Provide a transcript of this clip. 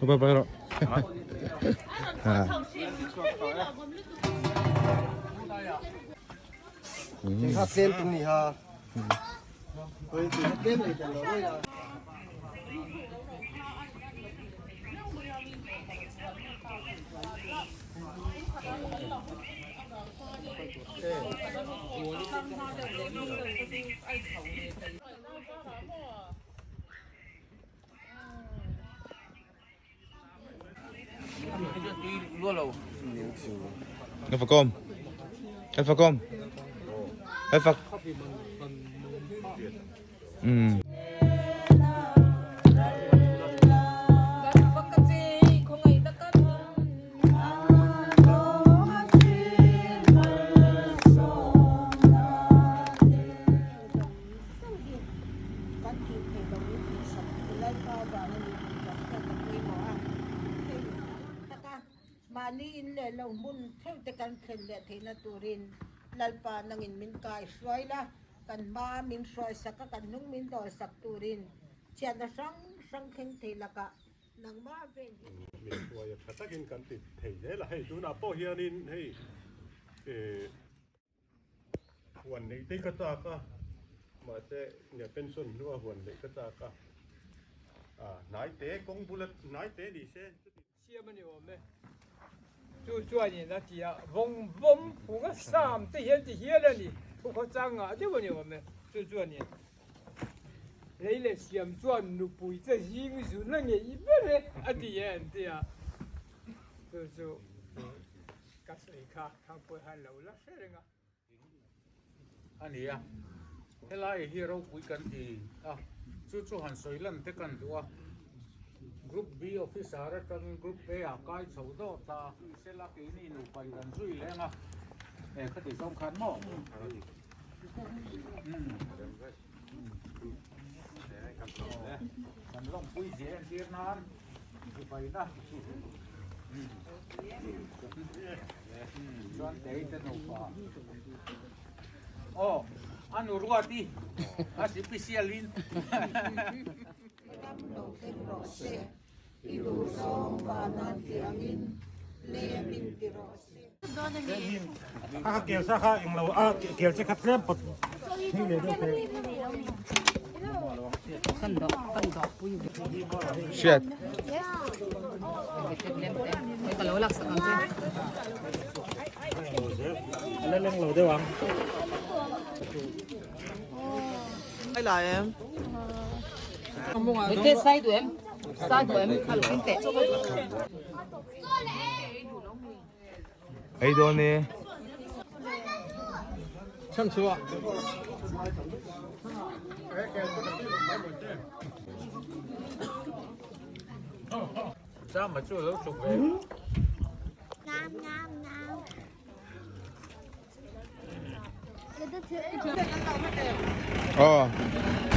Bye bye rawh. Kha tlem tum ni ha. Oi ti tlem nei tel lo mai a. Alpha com. Alpha com. Alpha. Um. Kan tih theih loh in tihsak tilai pa vang a ni tih kan hriat a pawimawh a. Hei taka mahni in leh lo hmun theuh te kan thlen leh theihna turin Lalpa nangin min kai hruai la, kan hma min hruai sak a, kan hnung min dawl sak turin chhiatna hrang hrang thleng thei lakah nangmah vel hi. Min hruai a tha takin kan ti thei zel a, hei tunah pawh hianin hei eh. Huan neih te ka chak a, mahse nia pension hnua huan neih ka chak a, ah hnai te kawng bula hnai te ni se chuti. Siam a ni awm e. Chu chuanin a ti a, vawng vawm phunga sam te hian ti hial a ni, thu khaw chang ngah deuh a ni awm e. Chu chuanin lei leh siam chuan nupui te zing zun a ngeih ber e a ti e an ti a, chu chu. Ka sawi kha Thangpuii han lo la hre reng a. A ni a, helai hi ropui kan ti a, chu chu han sawi lan te kan duh a, Group B officer atangin Group A ah kai chho dawt a, sela keini nupa in kan zui leng a, e khati zawng khan maw? Kan lawmpui zia entir nan Dubai-na chuan tei te nupa aw a nu ruat i a sipisial in. Ram lo thleng rawh se, i duh zawng vanan ti angin lem in ti rawh se. A kel sa kha englo a kel che kha tlem pawt hei leh deuh teh. Hriat. A la leng lo deuh ang. Ei dawn e. Aw.